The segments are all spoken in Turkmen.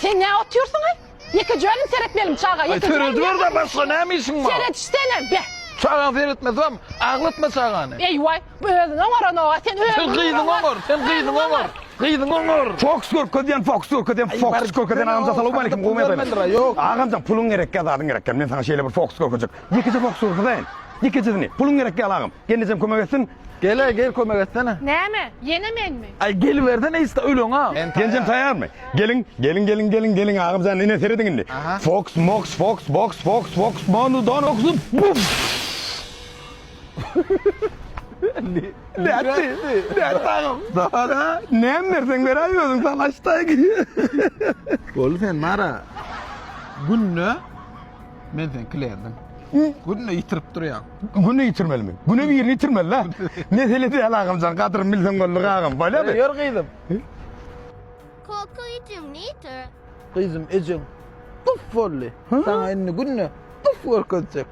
Sen nä otyrsyň-aý? Ýekeje özüm seretmelimi çaga? Aý Ýekeje özüm serediber-de başga näme işiň bar? Seredişsene, be! Çagaň seretmesem, aglatma çagany. Eý-waý, bu özüni oňaranok-a, sen özüňi Sen gyzyňy oňar, sen gyzyňy oňar, gyzyňy oňar. Fokus görkezýän, fokus görkezýän, fokus görkezýän agamjan salowmaleýkim gowy ýagdaýlar. Ýok. Agamjan puluň gerekýä zadyň gerekýä men saňa şeýle bir fokus görkezjek. Ýekeje fokus görkezeýin. Ýekejesini. Puluň gerekýä agam. Gelnejem kömek etsin. Gel-ä gel kömek etsene. Näme? Ýene menmi? Aý gelibersene işte öleňa. Gelnejem taýýarmy? Geliň, geliň, geliň, geliň, geliň agamjan ine serediň indi. Fokus, moks, fokus, boks, fokus, fokus, monu, don, fokus, buf! Nätdi? Nätdi agam? Ha? Näme berseň beräý özüň sanaşdaý. Boldy sen mara günde men seň kliendiň. Günde ýitirip durýaň. Günde ýitirmelimi? Güne birini ýitirmeli-dä. Mesele däl agamjan, gadyryny bilseň boldy agam. Bolýamy? Ýör gyzym. Kaka ejim nedir? Gyzym ejeň puf boldy. Saňa indi günde puf görkezjek.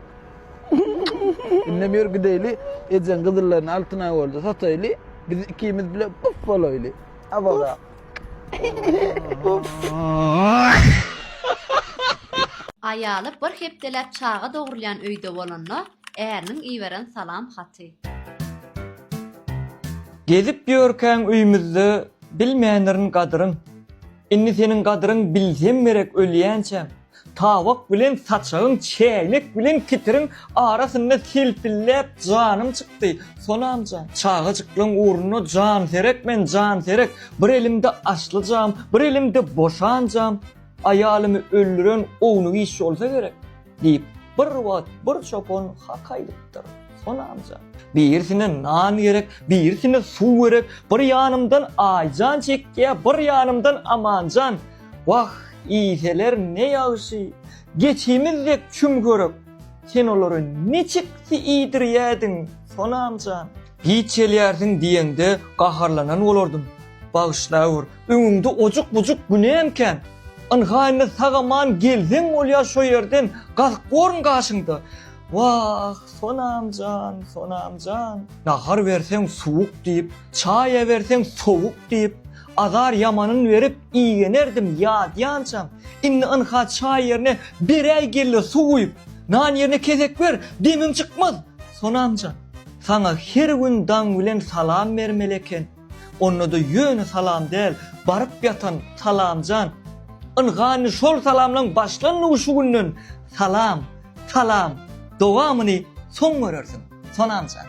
Indem ýör gideýli, ejeň gyzyllaryny Altyn Aýgolda sataýly, biz ikimiz bile puf bolaýly. Abaga. Aýaly bir hepdeläp çaga dogrulýan öýde bolanda, äriniň iberen salam haty. Gezip ýörkäň öýmüzde bilmändirin gadyryň. Indi seniň gadyryň bilsem gerek ölýänçäm. Tabak bilen saçagyň, çäýnek bilen kitiriň arasynda selpilläp janym çykdy, Sonamjan. Çagajyklaň ugrunda janserek men, janserek. Bir elimde aşly jam, bir elimde boşan jam. Aýalymy öldüren ownuk iş bolsa gerek, diýip, bir wagt bir çopan hak aýdypdyr, Sonamjan. Birisine nan gerek, birisine suw gerek, bir ýanymdan Aýjan çekýär, bir ýanymdan Amanjan. Wah, iýseler ne ýagşy, geçimiz dek çüm-körek. Sen olary niçiksi iýdirýädiň, Sonamjan? Giç gelýärsiň diýeňde gaharlanan bolardym. Bagyşlawür, öňüňde ojuk-bujuk günäm kän. Ynha indi sag-aman gelseň bolýar şo ýerden, gazyk borun gaşyňda. Wah, Sonamjan, Sonamjan. Nahar berseň suwuk diýip, çaý äberseň sowuk diýip, azar ýamanyn berip igenerdim ýadýançam. Indi ynha çaý ýerine beräý gelle suw guýup, nan ýerine kesek ber, demim çykmaz. Sonamjan, saňa her gün daň bilen salam bermeli eken. Onda-da ýöne salam däl, baryp ýatan Salamjan. Ynha indi şol salamlaň başlandygy şu günden. Salam, salam. Dowamyny soň görersiň, Sonamjan.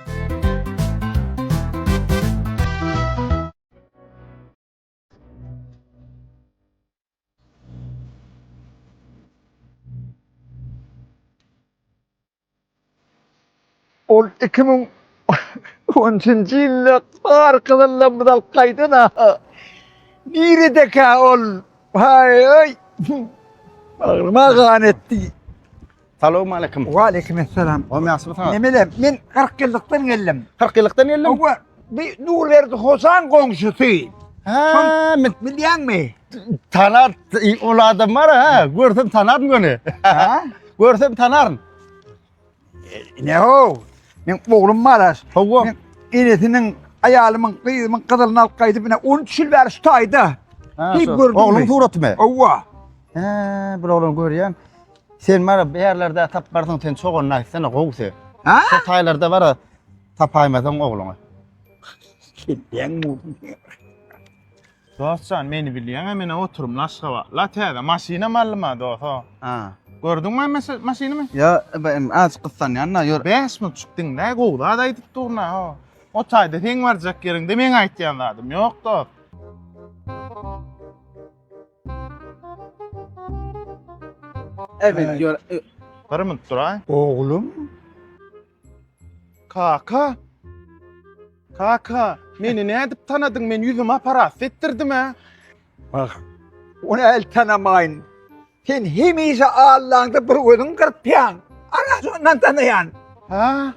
Ol 2013-nji ýylda bar gyzyllarymyzy alyp gaýdan-a. Niredekä ol? Haý-aý! Bagryma gan etdi. Salowmaleýkim. Waleýkim essalam. Oňum ýagşymysyňyz? Nemele, men 40 ýyllykdan geldim. 40 ýyllykdan geldiň? Hawa, bi Nurberdi Hojaň goňşusy. Ha, men Bilýäňmi? tanar ol adam bar ha, görsem tanaryn göni. Ha? Görsem tanaryn. Ne ho? Men oglum bar aş. Hawa. Men enesiniň, aýalymyň, gyzymyň gyzylyny alyp gaýdyp, ine 13 ýyl bäri şu taýda. Ha, Hiç şu gördüňmi? Ogluň suratymy? Hawa. He, bir oglan görýän. Sen bar bu ýerlerde taparsyň, sen çoganyny aýtsana gowusy. Ha? Şu taýlarda bar tapaýmasaň ogluňy. Kelläň Dostjan meni bilýäň-ä men-ä oturymly Aşgabatla täze maşynam aldym-a dos-a. Ha. Gördüňmi maşynymy? Ýa, ben azajyk gyssanýan-da, ýör. 5 minutjyk diňle, gowy zat aýdyp durun-a. O taýda seň barjak ýeriňde meň aýtýan zadym ýok dos. Evet, ýör. Bir minut duraý. Oglum. Kaka. Kaka, meni nädip tanadyň? Men ýüzümi operasiýa etdirdim-ä. Wah, ony el tanamaýyn. Sen hemişe Allaňda bir gözüň gyrpýaň. Ana şondan tanaýan. Ha?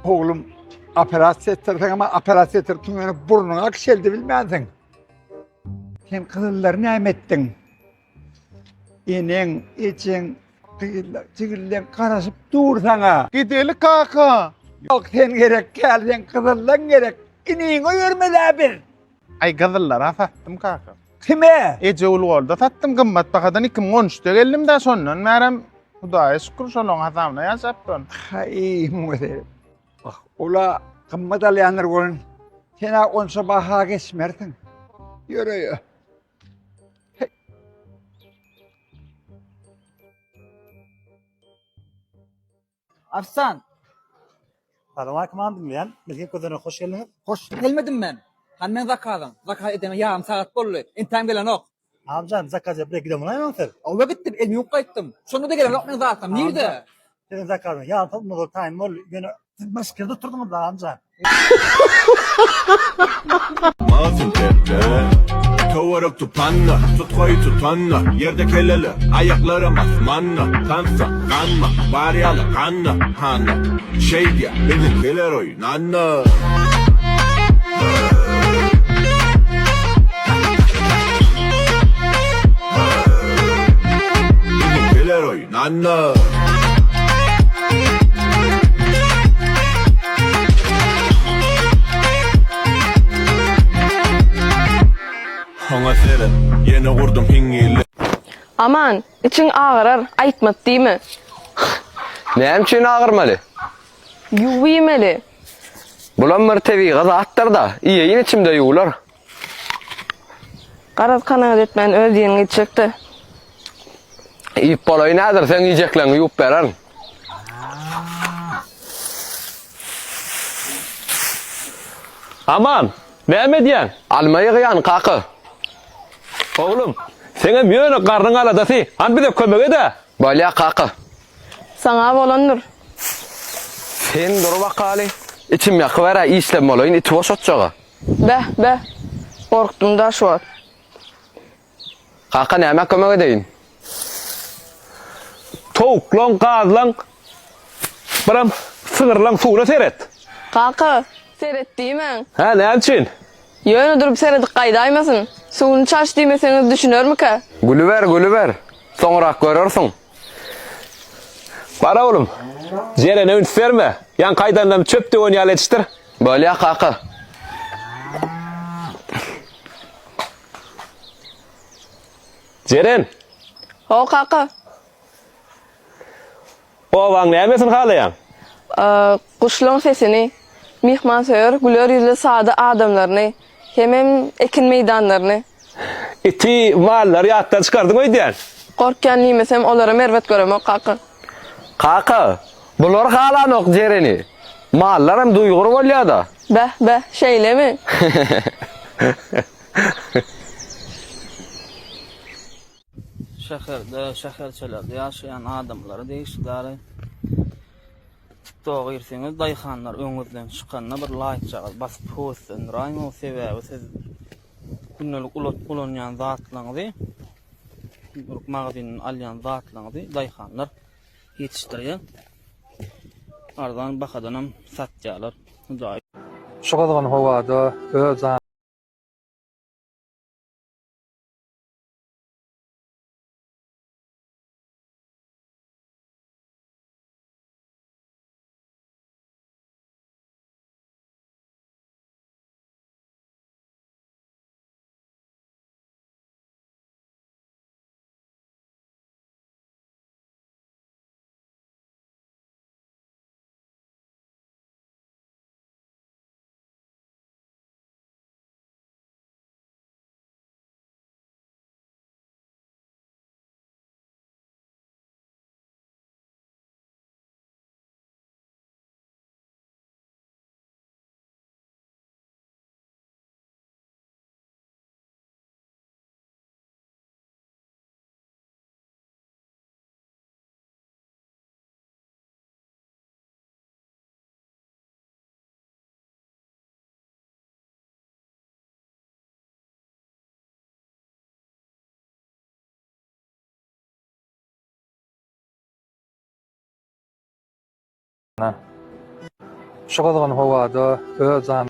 Oglum, operasiýa etdirseň ama operasiýa etdiripsiň, ýöne burnuňa kiçeldi bilmänsiň. Sen gyzyllary näme etdiň? Eneň, ejeň, gyzlar, jigilleň garaşyp dur saňa. Gideli kaka. Ýok, sen gerek däl, sen gyzyllaň gerek. Iniňi öýermeli-ä biz. Aý gyzyllara satdym kaka. Kime? Ejegül golda satdym gymmat bahadan 2013-de geldim-dä şondan bärem Hudaýa şükür şolaň hasabyna ýaşap durun. Haý, muňa seret. Bak, ola gymmat alýanlar bolun. Sen-ä onça baha geçmersiň. Ýöre. Arslan. Salam aleyküm agam diňleýän. Milki gözlerine hoş geldiňiz. Hoş gelmedim men. Hany meň zakazym? Zakaz edene ýarym sagat boldy. Entägem gelenok. Agamjan zakaz edip bile giden bolaýmaň siz? Oba gitdim, elimi ýuwup gaýtdym. Şonda-da gelenok meň zatym. Nirde? Siziň zakazyňyz ýarym sagat mundan ozal taýyn boldy. Ýöne siz başga ýerde oturdyňyz agamjan. Masyn tepde Töwerek tupanna Tutgaýy tutanna Ýerde kelele Aýaklaram asmanda Tansa ganma Bar ýaly ganna Hana Şeýdýä Biziňkiler oýnanda. Biziňkiler oýnanda. Oňa seret, ýene gurdum hiňňillik. Aman, içiň agyrar, aýtmat diýme. Näme üçin agyrmaly? Ýuw iýmeli. Bulam bir tebigy zatdyr-da, iýeýin içimde ýuwlar. Garaz kanagat etmän öz diýeniňi etjekde. Iýip bolaýyn häzir, seň iýjekleňi ýuwup bererin. Aman, näme edýäň? Alma ýygýan, kaka. Oglum, seňem ýöne garnyň aladasy, hany bize kömek ed-ä! Bolýa, kaka. Saňa bolandyr. Sen dur bakaly. Içim ýakyber-ä, işlem bolaýyn, içi boşatjaga. Beh, beh. Gorkdum-da şu wagt. Kaka nämä kömek edeýin? Towuklaň, gazlaň, biram sygyrlaň suwuna seret. Kaka, seret diýmäň. Hä, näme üçin? Ýöne durup seredip gaýdaýmasyn. Suwuny çalş diýmeseňiz düşünermikä? Gülüber, gülüber. Soňrak görersiň. Bar oglum, Jerene üns berme. Ýaňky aýdanlarymy çöp döwen ýaly edişdir. Bolýa kaka. Jeren! Ho kaka. Obaň nämesini halaýaň? Guşlaň sesini, myhmansöýer, güler ýüzli sada adamlaryny, hemem ekin meýdanlaryny. Iti, mallary ýatdan çykardyň öýdýän. Gorkýan diýmesem, olaram erbet göremok kaka. Kaka, bular halanok Jereni. Mallaram duýgur bolýa-da. Beh, beh, şeýlemi? Şäherde, şäherçelerde ýaşaýan adamlara degişli dary. TikToka girseňiz daýhanlar öňüňizden çykanda bir laýkjagaz basyp höweslendiräýiň sebäbi siz gündelik ulanýan zatlaryňyzy gündelik magazinden alýan zatlaryňyzy daýhanlar ýetişdirýär. Arzan bahadanam satýarlar. Hudaý. Şu gyzgyn howada öz Şu gyzgyn howada öz janyny.